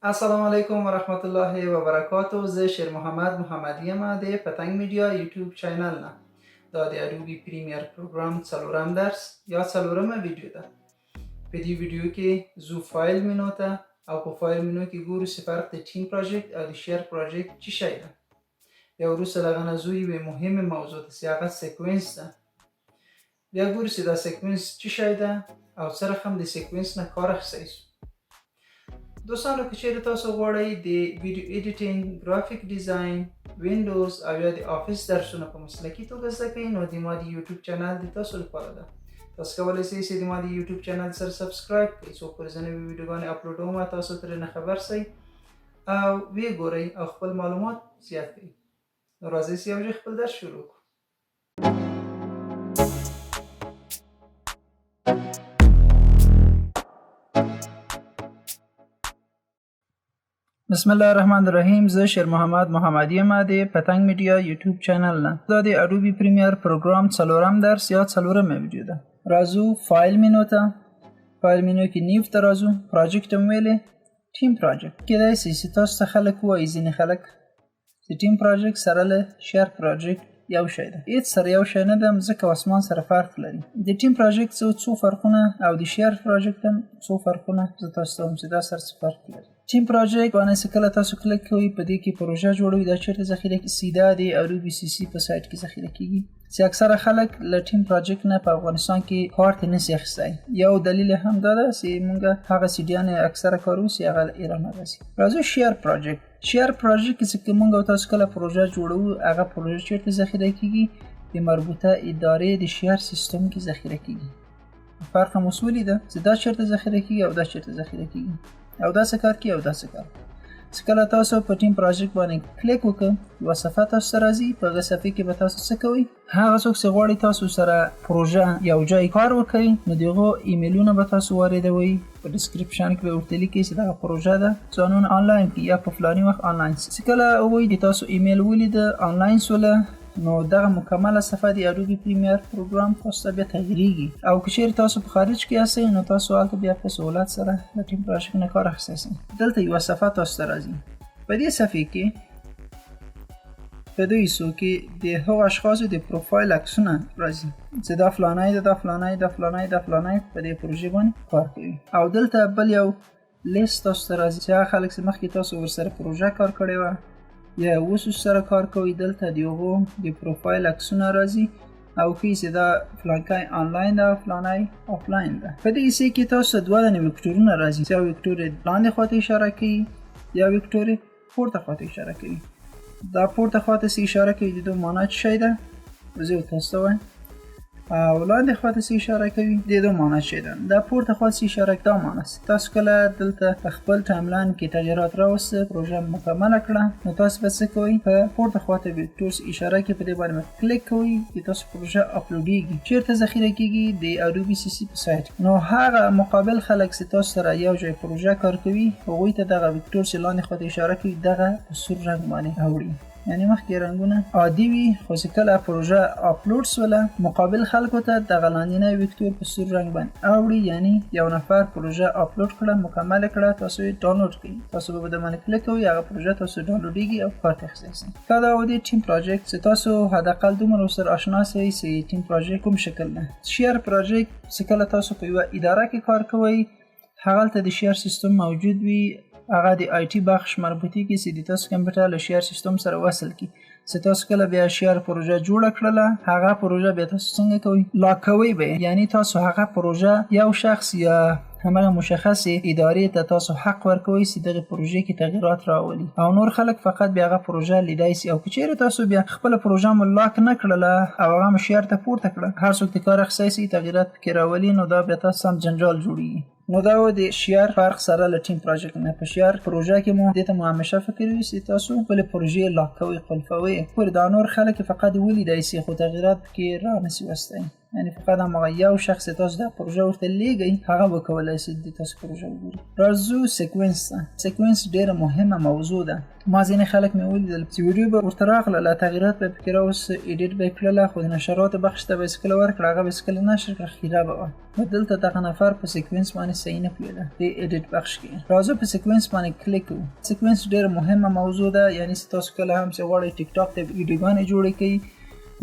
السلام علیکم ورحمت الله وبرکاتو. زه شیر محمد محمدي یم د پتنګ میډیا یوټیوب چینل نه. دا د Adobe Premiere پروګرام څلورم درس یا څلورمه ویډیو ده. په دې ویډیو کې ځو file menu ته او په file menu کې ګورو چې فرق د team project او د share project چی شی ده. بیا وروسته له هغه نه ځو یوې مهمې موضوع ته چې هغه sequence ده. بیا ګورو چې دا sequence چی شی ده او څه رقم د sequence نه کار اخیستی سو. دوستانو، که چیرې تاسو غواړئ د video editing، graphic design، Windows او یا د Office درسونه په مسلکي توګه زده کړئ، نو د ما د یوټیوب چینل د تاسو لپاره ده. تاسو کولی شئ چې د ما د یوټیوب چینل سره subscribe کړئ، څو پورې زه نوې ویډیوګانې اپلوډوم تاسو ترې خبر سئ او ویې ګورئ او خپل معلومات زیات کړئ. نو راځئ چې یو ځای خپل درس شروع کړو. بسم الله الرحمن الرحیم. زه شیر محمد محمدي یم د پتنګ میډیا یوټیوب چینل نه. دا د Adobe Premiere پروګرام څلورم درس یا څلورمه ویډیو ده. راځو file menu ته. file menu کې new ته راځو. project هم ویلې team project. کېدای شي چې تاسو ته خلک ووایي، ځینې خلک، چې team project سره له share project یو شی ده. هیڅ سره یو شی نه ده، ځکه اسمان سره فرق لري. د team project څو څو فرقونه او د share project هم څو فرقونه زه تاسو ته وایم چې دا سره څه فرق لري. team project باندې چې کله تاسو کلیک کوئ، په دې کې پروژه جوړوي. دا چېرته ذخیره کیږي؟ سیده د Adobe CC په سایت کې ذخیره کیږي. چې اکثره خلک له team project نه په افغانستان کې کارت نسی اخیستی، یو دلیل هم دا ده چې موږ هغه سیډیان اکثره کارو چې هغه ایران راځي. راځو share project. share project کې چې موږ او تاسو کله پروژه جوړوو، هغه پروژه چېرته ذخیره کیږي؟ د مربوطه ادارې د share سیستم کې ذخیره کیږي. فرق هم اوس ولیده چې دا چېرته ذخیره کیږي او دا چېرته ذخیره کیږي او دا څه کار کوي او دا څه کار. چې کله تاسو په team project باندې کلیک وکړئ، یوه صفحه تاسو ته راځي. په هغه صفحې کې به تاسو څه کوئ؟ هغه څوک چې غواړي تاسو سره پروژه یو ځای کار وکړي، نو د هغو ایمیلونه به تاسو واردوئ. په description کې به ورته لیکئ چې دغه پروژه ده، ځانونه آنلاین کړي یا په فلاني وخت آنلاین. چې کله هغوی د تاسو ایمیل ولیده، آنلاین سوله، نو دغه مکمله صفحه د Adobe Premiere پروګرام تاسو ته بیا تغیریږي. او که چیرې تاسو په خارج کې یاستئ، نو تاسو هلته بیا په سهولت سره له team project نه کار اخیستی شئ. دلته یوه صفحه تاسو ته راځي. په دې صفحې کې، په دې حصو کې د هغو اشخاصو د پروفایل عکسونه راځي چې دا فلانی ده، دا فلانی، دا فلانی، دا فلانی په دې پروژې باندې کار کوي. او دلته بل یو لیست تاسو ته راځي چې هغه خلک چې مخکې تاسو ورسره پروژه کار کړې وه یا اوس سره کار کوي، دلته د هغو د پروفایل عکسونه راځي او ښیي چې دا فلانکی آنلاین ده او فلانی آفلاین ده. په دې حصې کې تاسو ته دوه دانې وکټورونه راځي چې یو وکټور یې لاندې خواته اشاره کوي، یا وکټور یې پورته خواته اشاره کوي. دا پورته خواته چې اشاره کوي، د دوه معنا څه شی ده، زه تاسو ته وایم، او لاندې خواته چې اشاره کوي، د دوه معنا څه ده. دا پورته خواته چې اشاره کوي، دا معنا تاسو کله دلته په خپل timeline کې تغیرات راوسته، پروژه مکمله کړه، نو تاسو به څه کوئ؟ په پورته خواته وکټور اشاره کې په دې باندې کلیک کوئ چې تاسو پروژه اپلوډیږي. چیرته ذخیره کیږي؟ د Adobe CC په سایت. نو هغه مقابل خلک چې تاسو سره یو ځای پروژه کار کوي، هغوی ته دغه وکټور چې لاندې خواته اشاره کوي، دغه په سور رنګ باندې اوړي. یعنی مخکې رنګونه عادي وي، خو چې کله پروژه اپلوډ سوله، مقابل خلکو ته دغه لاندینی وکټور په سور رنګ باندې اوړي. یعنی یو نفر پروژه اپلوډ کړه، مکمله کړه، تاسو یې ډاونلوډ کړئ، تاسو به د باندې کلیک کوئ، هغه پروژه تاسو ډاونلوډیږي او کار ترې اخیستی شئ. دا دا و د team project چې تاسو حداقل دومره ورسره آشنا سئ چې team project کوم شکل ده. share project چې کله تاسو په یوه اداره کې کار کوئ، هغلته د share سیستم موجود وي. هغه د IT بخش مربوطیږي چې د تاسو کمپیوټر له share سیستم سره وصل کړي، چې تاسو کله بیا share پروژه جوړه کړله، هغه پروژه بیا تاسو څنګه کوئ؟ lock کوئ به. یعنی تاسو هغه پروژه یو شخص یا همغه مشخصې ادارې ته تاسو حق ورکوئ چې دغه پروژې کې تغیرات راولي او نور خلک فقط بیا هغه پروژه لیدای سي. او که چیرې تاسو بیا خپله پروژه مو lock نه کړله او هغه مو share ته پورته کړه، هر څوک د کار اخیستی سي، تغیرات پکې راولي، نو دا بیا تاسو هم جنجال جوړیږي. نو دا و د share فرق سره له team project نه. په share پروژه کې مو دې ته مو همیشه فکر وي چې تاسو خپلې پروژې lock کوئ، قلفوئ پورې، دا نور خلک فقط ولیدای سي خو تغیرات پکې را نسي وستی. یعنی فقط هماغه یو شخص تاسو دا پروژه ورته لیږئ، هغه به کولای شي د تاسو پروژه وګوري. راځو sequence ته. sequence ډیره مهمه موضوع ده. ما ځینې خلک مې ولیدل چې ویډیو به ورته راغله، لا تغییرات به پکې راوست، edit به یې کړله، خو د نشراتو بخش ته به یې کله ورکړه، هغه به یې کله نشر کړه، خیره به وه. نو دلته دغه نفر په sequence باندې صحیح نه پوهېده د edit بخش کې. راځو په sequence باندې کلیک کوو. sequence ډیره مهمه موضوع ده، یعنی چې تاسو کله هم چې غواړئ ټیک ټاک ته ویډیوګانې جوړې کړئ،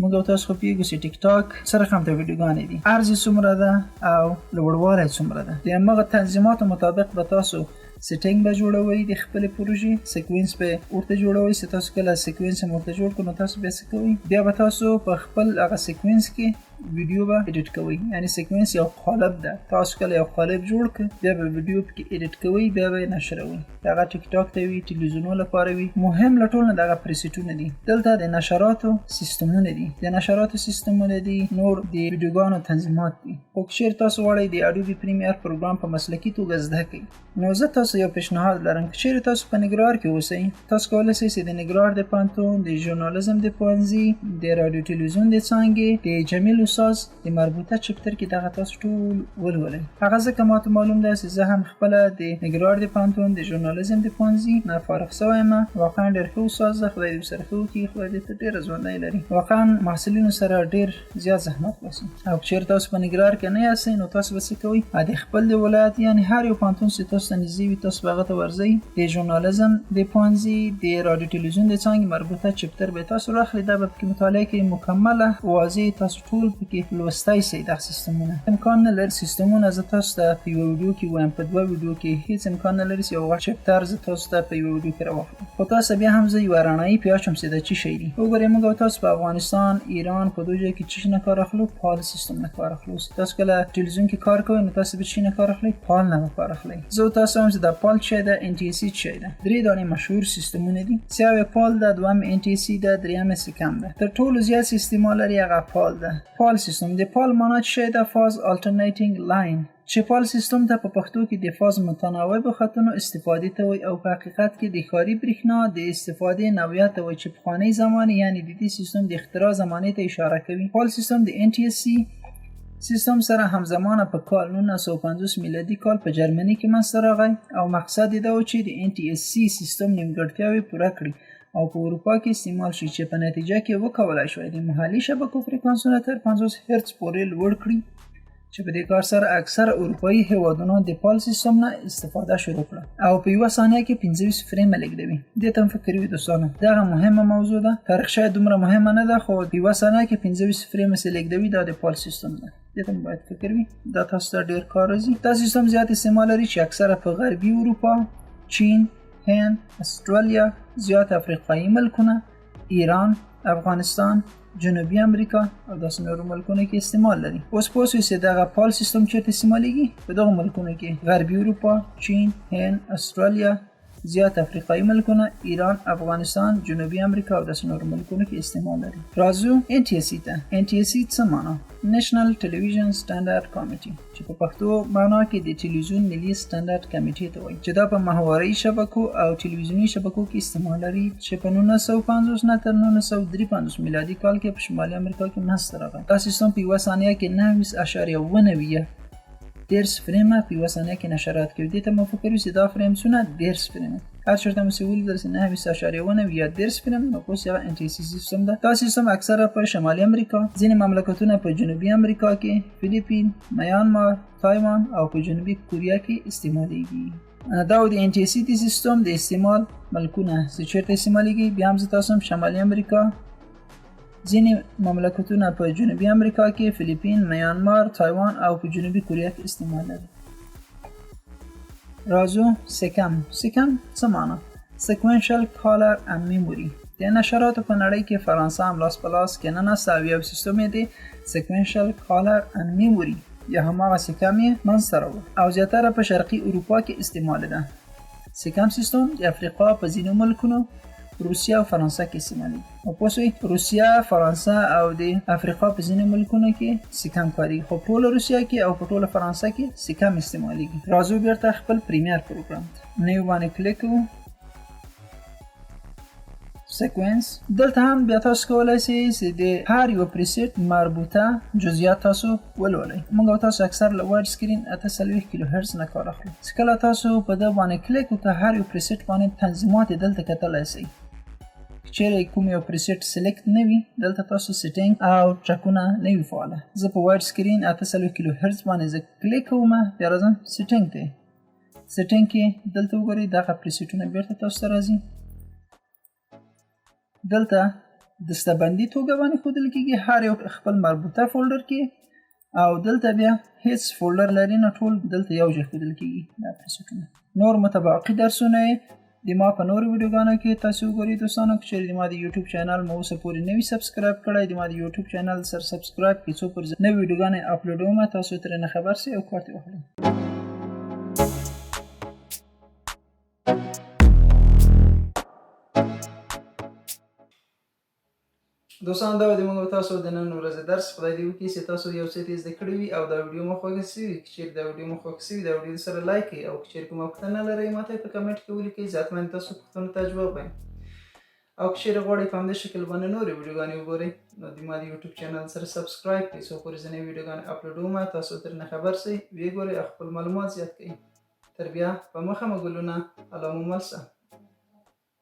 موږ او تاسو خو پوهېږو چې ټیک ټاک څه رقم ته ویډیوګانې دي، عرض یې څومره ده او لوړوالی څومره ده. د هماغه تنظیماتو مطابق به تاسو setting به جوړوئ د خپلې پروژې، sequence به ورته جوړوئ. چې تاسو کله sequence هم ورته جوړ کړئ، نو تاسو بیا څه کوئ؟ بیا به تاسو په خپل هغه sequence کې ویډیو به edit کوئ. یعنی sequence یو قالب ده، تاسو کله یو قالب جوړ کړئ، بیا به ویډیو پکې edit کوئ، بیا به یې نشروئ. دغه ټیک ټاک ته وي، ټلویزیونو لپاره وي. مهم له ټولو نه دغه preset ونه دي. دلته د نشراتو سیستمونه دي، د نشراتو سیستمونه دي، نور د ویډیوګانو تنظیمات دي. خو که چېرې تاسو غواړئ د Adobe Premiere پروګرام په مسلکي توګه زده کړئ، نو زه تاسو یو پیشنهاد لرم. که چېرې تاسو په ننګرهار کې اوسئ، تاسو کولی شئ چې د ننګرهار د پوهنتون، د ژورنالیزم د پوهنځي، د راډیو ټلویزیون د څانګې، د جمیل استاد د مربوطه chapter کې دغه تاسو ټول ولولئ. هغه ځکه ماته معلوم ده چې زه هم خپله د ننګرهار د پوهنتون د ژورنالیزم د پوهنځي نه فارغ سوی یم. واقعا ډېر ښه استاد ده، خدای دې ورسره ښه وکړي، خدای دې ته ډېره ژوندی لري. واقعا محصلینو سره ډېر زیات زحمت باسي. او که چېرې تاسو په ننګرهار کې نه یاستئ، نو تاسو به څه کوئ؟ د خپل د ولایت، یعنی هر یو پوهنتون چې تاسو ته نږدې وي، تاسو به هغه ته ورځئ. د ژورنالیزم د پوهنځي، د راډیو ټلویزیون د څانګې مربوطه chapter به تاسو راخلئ، دا به پکې مطالعه کوئ، مکمله واضح تاسو ټول پکې لوستی سئ. دغه سیستمونه امکان نه لري، سیستمونه زه تاسو ته په یوه ویډیو کې وایم، په دوه ویډیو کې هیڅ امکان نه لري چې یو غټ chapter زه تاسو ته په یوه ویډیو کې راواخلم. خو تاسو بیا هم زه یوه رڼایي پې اچوم چې دا چی شی دي. وګورئ، موږ او تاسو په افغانستان، ایران په دوه ځای کې چی نه کار اخلو؟ PAL سیستم نه کار اخلو. چې تاسو کله ټلویزیون کې کار کوئ، نو تاسو به چی نه کار اخلئ؟ PAL نه کار اخلئ. زه تاسو هم چې دا PAL چی ده، NTSC چی ده، درې دانې مشهور سیستمونه دي. چې یو PAL ده، دوهم NTSC ده، دریم SECAM ده. تر ټولو زیات استعمال لري هغه PAL ده. PAL سیستم، د PAL معنا چی ده؟ Phase Alternating Line، چې PAL سیستم ته په پښتو کې د فاز متناوب خطونو استفادې ته وایي، او په حقیقت کې د ښاري برېښنا د استفادې نوعیت ته وایي چې پخوانۍ زمانې، یعنی د دې سیستم د اختراع زمانې ته اشاره کوي. PAL سیستم د NTSC سیستم سره همزمانه په کال 1950 میلادي کال په جرمني کې منځته راغی، او مقصد یې دا و چې د NTSC سیستم نیمګړتیاوې پوره کړي او په اروپا کې استعمال شي، چې په نتیجه کې وکولای شوای د محلي شبکو فریکانسونه تر 50 هرتز پورې لوړ کړي، چې په دې کار سره اکثره اروپایي هیوادونو د PAL سیستم نه استفاده شروع کړه، او په یوه ثانیه کې 25 فریمه لېږدوي. دې ته هم فکر وي دوستانو، دغه مهمه موضوع ده. تاریخ شاید دومره مهمه نه ده، خو په یوه ثانیه کې 25 فریمه چې لېږدوي، دا د PAL سیستم ده. دې ته باید فکر وي، دا تاسو ته ډېر کار راځي. دا سیستم زیات استعمال لري چې اکثره په غربي اروپا، چین، هند، استرالیا، زیات افریقایي ملکونه، ایران، افغانستان، جنوبي امریکا او داسې نورو ملکونو کې استعمال لري. اوس پوه شئ چې دغه PAL سیستم چېرته استعمالیږي؟ په دغو ملکونو کې: غربي اروپا، چین، هند، استرالیا، زیات افریقایي ملکونه، ایران، افغانستان، جنوبي امریکا او داسې نورو ملکونو کې استعمال لري. راځو NTSC ته. NTSC څه معنا؟ National Television Standard Committee، چې په پښتو معنا کې د ټلویزیون ملي سټنډرډ کمیټې ته وایي، چې دا په ماهواري شبکو او ټلویزیوني شبکو کې استعمال لري، چې په 1950 نه تر 1953 میلادي کال کې په شمالي امریکا کې منځته راغی. دا سیستم په یوه ثانیه کې 29.97 30 فریمه په یوه ثانیه کې نشرات کوي. دې ته مو فکر وي چې دا فریم څونه؟ 30 فریمه. هر چېرته مو چې ولیدل چې 29.97 یا 30 فریم، نو پوه شئ هغه NTSC سیستم ده. دا سیستم اکثره په شمالي امریکا، ځینې مملکتونه په جنوبي امریکا کې، فلیپین، میانمار، تایوان او په جنوبي کوریا کې استعمالیږي. دا د NTSC د سیستم د استعمال ملکونه چې چېرته استعمالیږي، بیا هم زه تاسو هم شمالي امریکا، ځینې مملکتونه په جنوبي امریکا کې، فلیپین، میانمار، تایوان او په جنوبي کوریا کې استعمال لري. راځو SECAM. SECAM څه معنا؟ Sequential Color and Memory. د نشراتو په نړۍ کې فرانسه هم لاس په لاس کې نناسته او یو سیستم یې د Sequential Color and Memory یا هماغه SECAM یې منځته راوړ، او زیاتره په شرقي اروپا کې استعمالېده. SECAM سیستم د افریقا په ځینو ملکونو، روسیه او فرانسه کې استعمالېږي. او پوه شئ، روسیه، فرانسه او د افریقا په ځینو ملکونو کې SECAM کارېږي، خو ټوله روسیه کې او په ټوله فرانسه کې SECAM استعمالېږي. راځو بیرته خپل Premiere پروګرام ته. New باندې کلیک کوو. sequence. دلته هم بیا تاسو کولای شئ چې د هر یو preset مربوطه جزئیات تاسو ولولئ. موږ او تاسو اکثر له widescreen 48 کیلو هرتز نه کار اخلو. چې کله تاسو په ده باندې کلیک وکړئ، هر یو preset باندې تنظیمات یې دلته کتلی شئ. که چیرې کوم یو preset select نه وي، دلته تاسو setting او track ونه نه وي فعاله. زه په widescreen 48 کیلو هرتز باندې زه کلیک کوم، بیا راځم setting ته. setting کې دلته وګورئ، دغه preset ونه بیرته تاسو ته راځي. دلته دسته‌بندي توګه باندې ښودل کیږي، هر یو خپل مربوطه folder کې، او دلته بیا هیڅ folder لري نه، ټول دلته یو ځای ښودل کیږي دا preset ونه. نور متباقي درسونه یې د ما په نورو ویډیوګانو کې تاسو وګورئ. دوستانو، که چیرې د ما د یوټیوب channel مو اوسه پورې نه وي subscribe کړی، د ما د یوټیوب channel سره subscribe کړئ، څو پر نوې ویډیوګانې اپلوډوم، تاسو ترېنه خبر شئ او کار ترې واخلئ. دوستان، دا د موږ تاسو د نن ورځې درس. خدای دې وکړي چې تاسو یو څه ترې زده کړي وي او دا ویډیو مو خوښه سوي. که چیرې دا ویډیو مو خوښه سوي، دا ویډیو سره like کړئ، او که چیرې کومه پوښتنه لرئ، ماته په کمنټ کې ولیکئ، زه حتما تاسو پوښتنو ته جواب وایم. او که چیرې غواړئ په همدې شکل باندې نورې ویډیوګانې وګورئ، نو د ما د یوټیوب channel سره subscribe کړئ، څو پورې زه نوې ویډیوګانې اپلوډوم، تاسو ترېنه خبر شئ، ویې ګورئ او خپل معلومات زیات کړئ. تر بیا په مخه مو ګلونه. الله مو مل شه.